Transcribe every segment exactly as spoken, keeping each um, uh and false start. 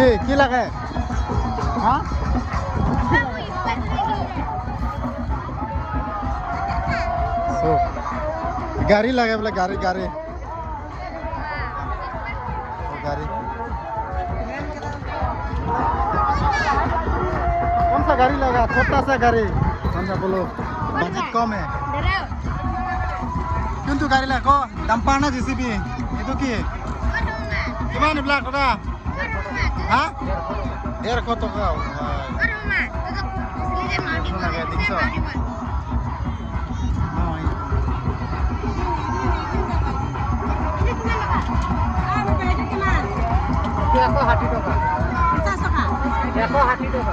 কি, কি লাগে? হা? So, গাড়ী লাগে বোলে, গাড়ী, গাড়ী। गाड़ी। कौन सा गाड़ी लगा? छोटा सा गाड़ी। कौन सा बोलो? बजट कम है। কোনটো গাড়ী লাগে? ডাম্পাৰ না জে চি বি? এইটো কি? কিমান এইবিলাক দাদা? হা? ডেৰশ টকা। লাগে, তিনিশ। এশ ষাঠি টকা। এশ ষাঠি টকা।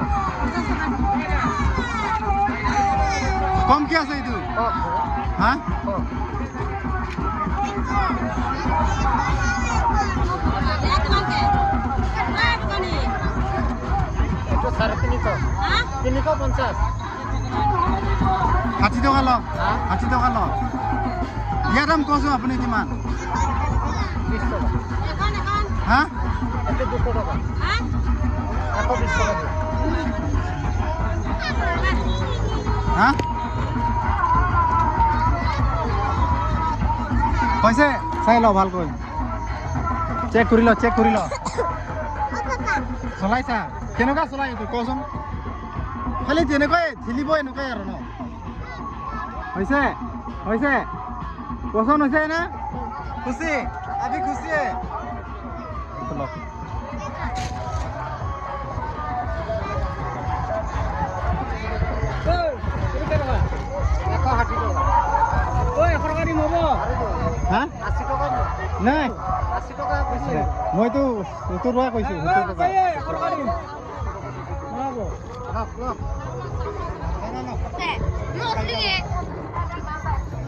কম কি আছে এইটো? কম। হা? কম। এইটো চাৰে তিনিশ। তিনিশ পঞ্চাশ। ষাঠি টকা লওক। হা? ষাঠি টকা লওক। ইয়াৰ দাম কওকচোন আপুনি কিমান? বিশ টকা। হা? এইটো দুশ টকা। এশ বিশ টকা দিয়ক। হা? হৈছে? চাই লওক ভালকৈ। চেক কৰি লওক, চেক কৰি লওক। চলাইছা? কেনেকুৱা চলাই এইটো কচোন? খালি তেনেকুৱাই ঠেলিব, এনেকুৱাই আৰু ন? হৈছে? হৈছে? পচন্দ হৈছে না? খুচি? আভি খুচি হে? এইটো লওক। এশ ষাঠি টকা। ঐ, এশ টকা দিম, হ'ব? হা? আশী টকা দিম। নাই। আশী টকা কৈছে। মইতো সত্তৰ টকা কৈছো, সত্তৰ টকা। এই, এশ টকা দিম। নহ'ব।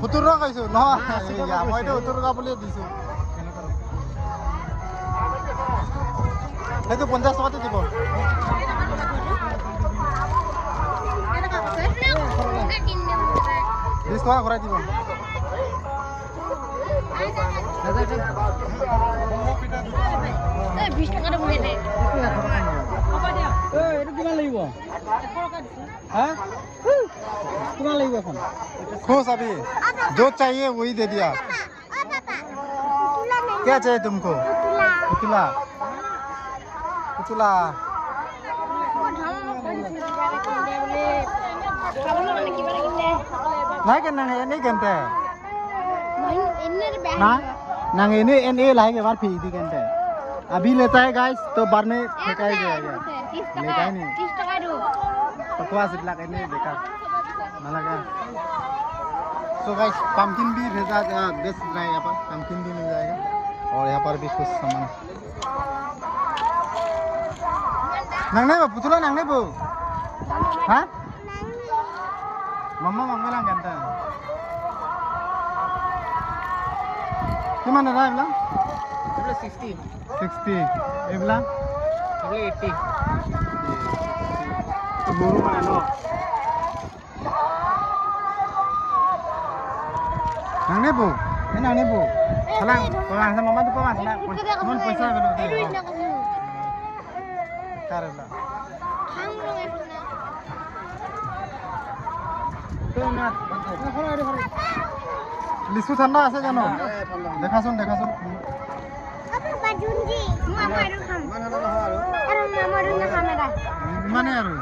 সত্তৰ টকা কৈছো, নহয়। আশী টকা এয়া, কৈছো। মইতো সত্তৰ টকা বুলিয়ে দিছো। সেইটো পঞ্চাশ টকাতে দিব। বিশ টকা ঘূৰাই দিব। এই, বিশ টকা এটা বলে দে। হ'ব দিয়া। এই, এইটো কিমান লাগিব? হা? কিমান লাগিব এখন? খুচ আভি, য'ত চাহিয়ে ৱহি দে দিয়া। क्या चाहिए तुमको? पुतला। पुतला। पुतला। Nai kan nang ini kan te. Na, nang ini N A lahai ke bar phi di kan te. अभी लेता है गाइस, तो बाद में फेंका ही जाएगा। तीस टका। लेता ही नहीं। तीस टका दो। बकवास, इतना कहने बेकार। Nalaga. So guys, pumpkin भी भेजा जा, बेच रहा है यहाँ पर, pumpkin भी मिल जाएगा। और यहाँ पर भी कुछ सामान। Nangnebo, putula nangnebo? Ha? Mama mangmelang kan ta. Kiman ada bilang? Sixty. Sixty. Ebla? Only eighty. Guru mana no? Nangnebo? Eh, nangnebo? Salang, pamas na mama tu pamas na. Mon paisa belo. Karela. লিচু ঠাণ্ডা আছে জানো? দেখাচোন, দেখাচোন। মই আৰু খাম। আৰু মই আৰু নাখাম এটা। ইমানে আৰু।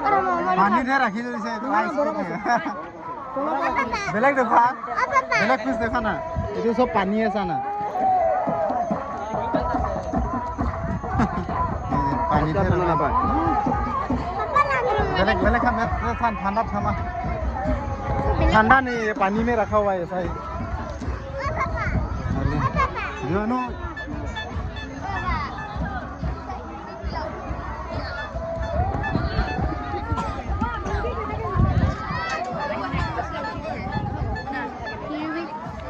আৰু মই আৰু পানীতহে ৰাখি থৈছে এইটো, আইচ ক্ৰীম। বেলেগ দেখা। বেলেগ পিচ দেখা না। এইটো চব পানী আছে না। পানীত ঠাণ্ডা নাপায়। বেলেগ, বেলেগ খাম, ইয়াত, ইয়াত ঠান-, ঠাণ্ডাত খাম আহ। ঠাণ্ডা নেই, পানী মে ৰাখা হুৱা হে, চাই। জানো।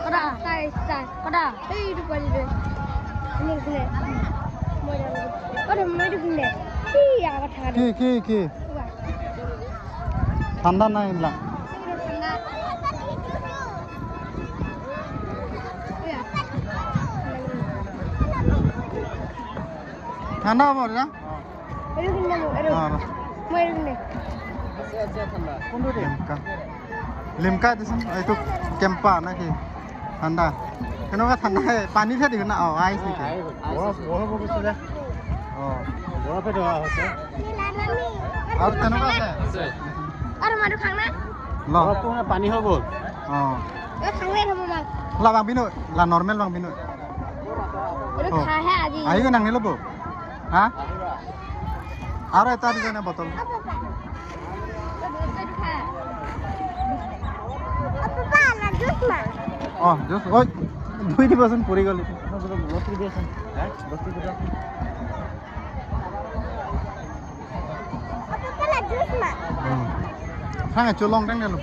Koda, tai, tai, koda. Ei, itu kali deh. Ini, sini. Mau jalan. Koda, mau itu pindah. Iya, apa tadi? কি, কি, কি? Coba. ঠাণ্ডা নাই এইবিলাক। Iya. Nana apa ya? Eru kinna mo, eru. Ah, Mo eru kinna. Limca. Limca দিছে, এইটো Campa নাকি? ঠাণ্ডা। কেনেকুৱা ঠাণ্ডা? পানী খাই দিব না? অ, আইচ নেকি? বৰফ, বৰফ হৈ গৈছে যে। অ। বৰফে ধৰা হৈছে। আৰু তেনেকুৱা আছে? আৰু মানুহ খাং না? ল। বৰফটো মানে পানী হৈ গ'ল। অ। এই খাং নাই খাব মাক। La bang pino, la normal bang pino. এইটো অ। খাইহে আজি। আহিব নাং নিলব। হা? আৰু এটা দি দে না বটল। অ, পাপা। অ, পাপা, না জুচ মা। অ, জুচ। ঐ, ধুই দিবচোন, পৰি গ'ল এইটো। লটাৰী দিয়াচোন। হা? লটাৰী দিয়াচোন। অ, পাপা, না জুচ মা। উম। Sang cholong tang dalo.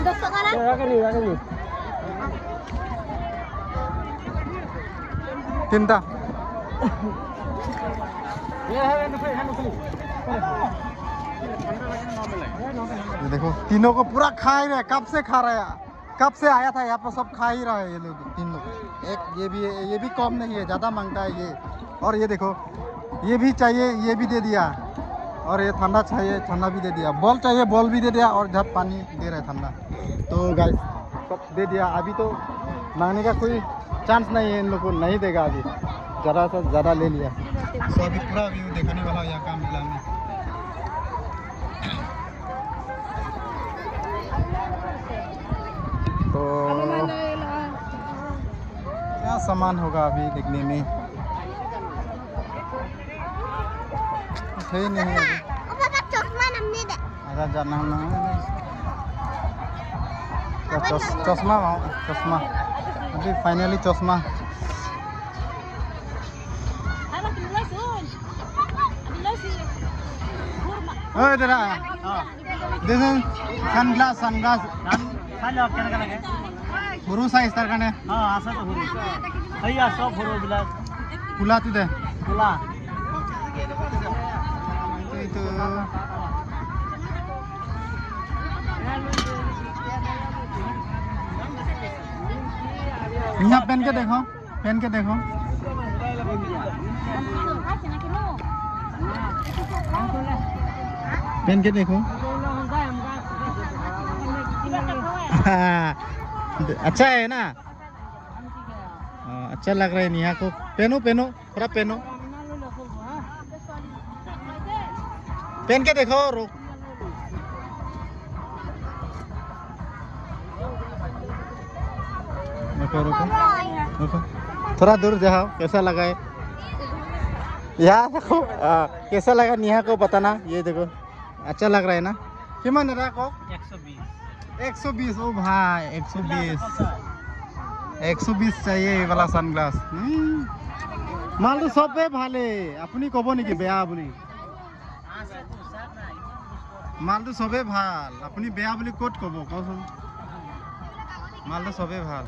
দশ টাকা না? এ, রাখেনি, রাখেনি। তিনটা। ये देखो, तीनों को पूरा खा ही रहा है, कब से खा रहा है, कब से आया था यहाँ पर, सब खा ही रहा है ये लोग, तीन लोग। एक ये भी है, ये भी कम नहीं है, ज़्यादा मांगता है ये। और ये देखो, ये भी चाहिए, ये भी दे दिया। और ये ठंडा चाहिए, ठंडा भी दे दिया। बॉल चाहिए, बॉल भी दे दिया। और इधर पानी दे रहा है ठंडा। तो गाइस, सब दे दिया। अभी तो मांगने का कोई चांस नहीं है, इन लोग को नहीं देगा अभी। ज़्यादा से ज़्यादा ले लिया। तो अभी पूरा व्यू दिखाने वाला हूँ यहाँ का मेला में। तो क्या सामान होगा अभी देखने में, कुछ है ही नहीं अभी। ओ पापा, चश्मा नमने दे। अगर जाना ना, क्या चश-, चश्मा, चश्मा, अभी finally चश्मा। ओए, तेरा। This is sunglass, sunglass. দাম চাই লওক কেনেকে লাগে। সৰু চাইজ তাৰ কাৰণে। অ, আছে তো সৰু। এইয়া চব সৰু বিলাক। খোলাটো দে। খোলা। এইটো। यहाँ पहन के देखो। पहन के देखो। पहन के देखो। अच्छा है ना? हाँ, अच्छा लग रहा है नेहा को। पहनो, पहनो, थोड़ा पहनो। पहन के देखो, रुक। रुको, रुको, रुको। थोड़ा दूर जाओ, कैसा लगा है? यहाँ देखो, आ, कैसा लगा नेहा को बताना। ये देखो, अच्छा लग रहा है ना? किमान दादा को? एक सौ बीस। एक सौ बीस, ओ भाई, एक सौ बीस। एक सौ बीस चाहिए ये वाला सनग्लास। हम्म। মালটো চবে ভালে, আপুনি ক'ব নেকি বেয়া বুলি? মালটো চবেই ভাল, আপুনি বেয়া বুলি ক'ত ক'ব কওকচোন? মালটো চবেই ভাল।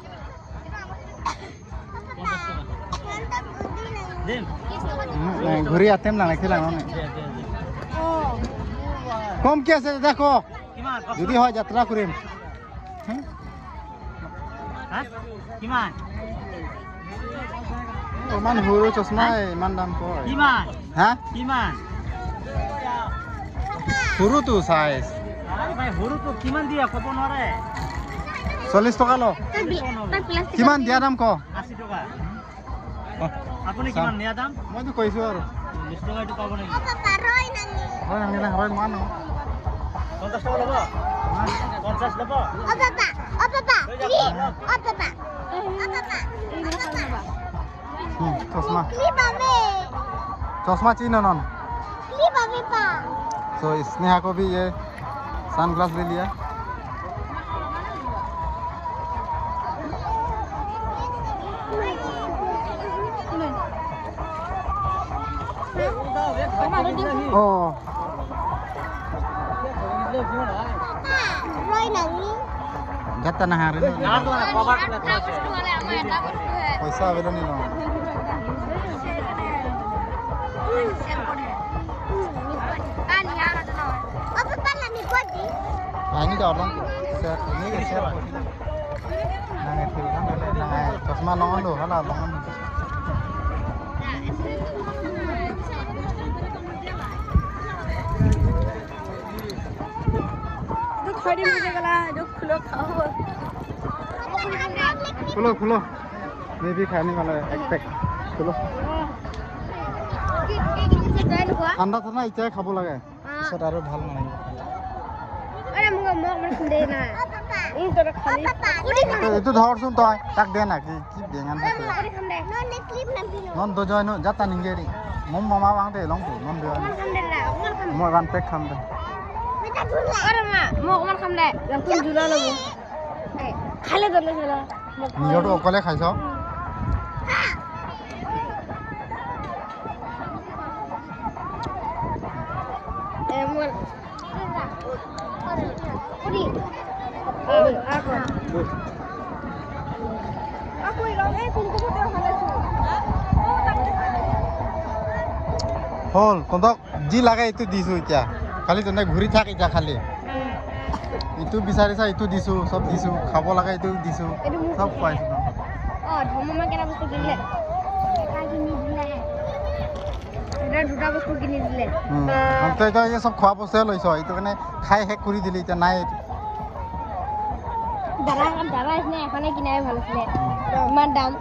উম, নাই, ঘূৰি আতেম নালাগে, লাগে নে? কম কি আছে দাদা, কওক। যদি হয়, যাত্ৰা কৰিম। হুম? হা? কিমান? ইমান সৰু চশমা, হা? ইমান দাম কয়। কিমান? হা? কিমান? সৰুটো চাইজ। আৰে ভাই, সৰুটো কিমান দিয়া ক'ব নোৱাৰে। চল্লিছ টকা ল। চল্লিছ টকা ল। কিমান দিয়া দাম ক? আশী টকা। অ, আপুনি চাম। কিমান দিয়া দাম? মইতো কৈছো আৰু। বিশ টকা এইটো পাব নেকি? অ, পাপা, ৰয় নানি। ৰয় নানি না, ৰয় মান। পঞ্চাছ টকা ল'ব? পঞ্চাছ ল'ব? অ, পাপা, অ, পাপা, লৈ যাওক। Please, অ, পাপা, অ, পাপা, অ, পাপা। হুম, চশমা। কি পাবে? চশমা চিনো নন? কি পাবে পা? So, स्नेहा को भी ये सनग्लास ले लिया। Oh. Gata na hari na. Poisa avelo ni lo. Ani ka orang ko. Share, ini ke share. Nang itu kan, nang, nang, Ma longan do, hala longan do. Duk khoi dim mujhe gala, duk khulo khao. Khulo, khulo. Maybe khane wala hai, ek pack. Khulo. Thanda thanda ichai khabo lage. পিছত আৰু ভাল নালাগিব। আৰে, মোক, মোক অকমান খুন্দেই না। উম, তোৰ খালি। এইটো, এইটো ধৰচোন তই, তাক দে না, কি, কি বেঙান আৰে, থাকে। মই অকমান খাম দে। Non do joy no, jata ningge ri. Mom mama bang te long tu, non do joy no. অকমান খাম দে না, অকমান খাম। মই one pack খাম দে। আৰে মা, মই অকমান খাম দে। Langsung jula lobo. এই, খালে তো না, খালে। নিজৰটো অকলে খাইছ? উম। Eh, mon. Udi. Ah, ah. Ako ikaw, eh, kung kumo tayo pala siya. Hol, tondok, ji lage itu disu itya. Khali tondok ghuri thak itya khali. ইটো বিচাৰিছা, ইটো দিছো, চব দিছো, খাব লাগে, এইটো দিছো, এইটো মোৰ চব খুৱাইছো তোমাক। অ, ধৰ্ম মা কেইটা বস্তু কিনিলে? এটা কিনি দিলে। এটা দুটা বস্তু কিনি দিলে। উম, তই, তই এই চব খোৱা বস্তুৱে লৈছ, এইটো কাৰণে খাই শেষ কৰি দিলি, এতিয়া নাই। দাদা, দাদা আহিছিলে, এখনে কিনাই ভাল আছিলে। উম। ইমান দাম।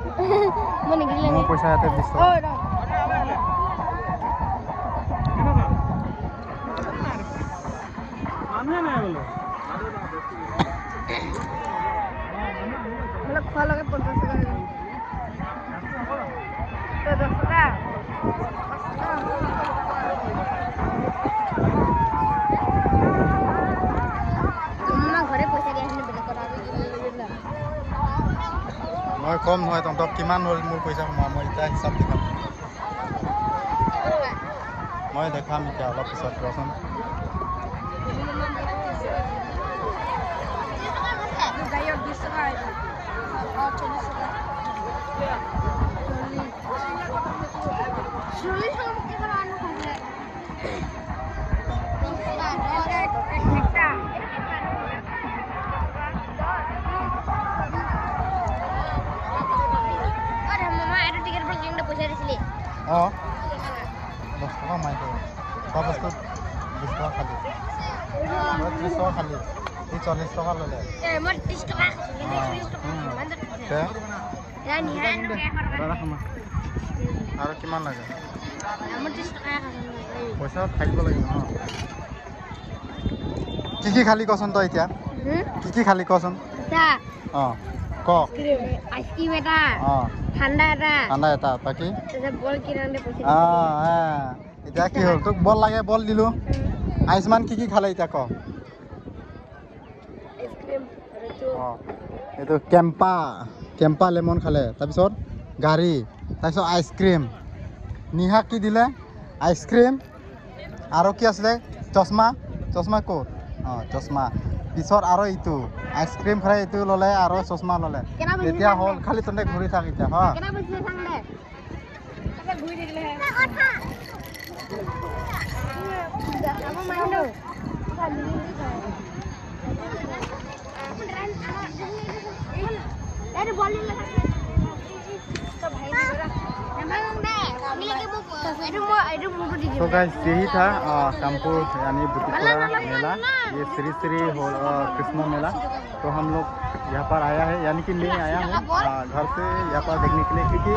মই নিকিনিলে। মোৰ পইচা ইয়াতে বিশ টকা। অ, ৰ। মানুহে নাই বোলে। বোলে খোৱা লগে পঞ্চাশ টকা হৈ গ'ল। তো দহ টকা। মামা ঘৰে পইচা দিয়া আহিলে বেলেগ কথা, আমি কিনি লৈ যাম। মই কম নহয়, তহঁতক কিমান হ'ল মোৰ পইচা সোমোৱা, মই এতিয়া হিচাপ দি ক'ম। মই দেখাম এতিয়া অলপ পিছত, ৰচোন। অ, দহ টকা মাৰি দিয়ে। খোৱা বস্তু বিশ টকা খালি। ত্ৰিশ টকা খালি। সি চল্লিশ টকা ল'লে। এ, মই ত্ৰিশ টকা খাইছো, কিন্তু অ, ত্ৰিশ টকা উম। ইমান দূৰ খাইছে। তে? এয়া নিয়া। দাদা, খামা। আৰু কিমান লাগে? মই ত্ৰিশ টকা খাইছো। পইচা থাকিব লাগিব ন? কি কি খালি কচোন তই এতিয়া? হুম? কি কি খালি কচোন? এটা। অ, ক। আইচক্ৰীম এটা। অ। ঠাণ্ডা এটা। ঠাণ্ডা এটা, বাকী? তাৰপিছত বল কিনাওঁতে পইচা অ, দিছে। অ। এতিয়া কি হ'ল? তোক বল লাগে, বল দিলো। উম। আয়ুষ্মান কি কি খালে এতিয়া ক? আইচক্ৰীম, আৰু এইটো অ, এইটো কেম্পা, কেম্পা লেমন খালে, তাৰপিছত গাড়ী, তাৰপিছত আইচক্ৰীম। নিহাক কি দিলে? আইচক্ৰীম। আৰু কি আছিলে? চশমা। চশমা ক'ত? অ, চশমা। পিছত আৰু এইটো আইচক্ৰীম খালে, এইটো ল'লে আৰু চশমা ল'লে। কেনেকুৱা এতিয়া হ'ল, খালি তহঁতে ঘূৰি থাক এতিয়া, হা? কেনেকুৱা বুজিলে চাং দে? तो गाइस, यही था, अ, कामपुर यानी बुटीपुरा मेला, ये श्री श्री हो-, अ, कृष्ण मेला। तो हम लोग यहाँ पर आया है, यानी कि मैं आया हूँ, अ, घर से यहाँ पर देखने के लिए, क्योंकि,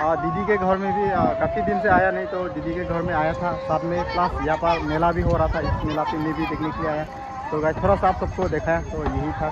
अ, दीदी के घर में भी, अ, काफी दिन से आया नहीं, तो दीदी के घर में आया था साथ में, प्लस यहाँ पर मेला भी हो रहा था, इस मेला पे मैं भी देखने के लिए आया। तो गाइस, थोड़ा सा आप सबको देखा, तो यही था।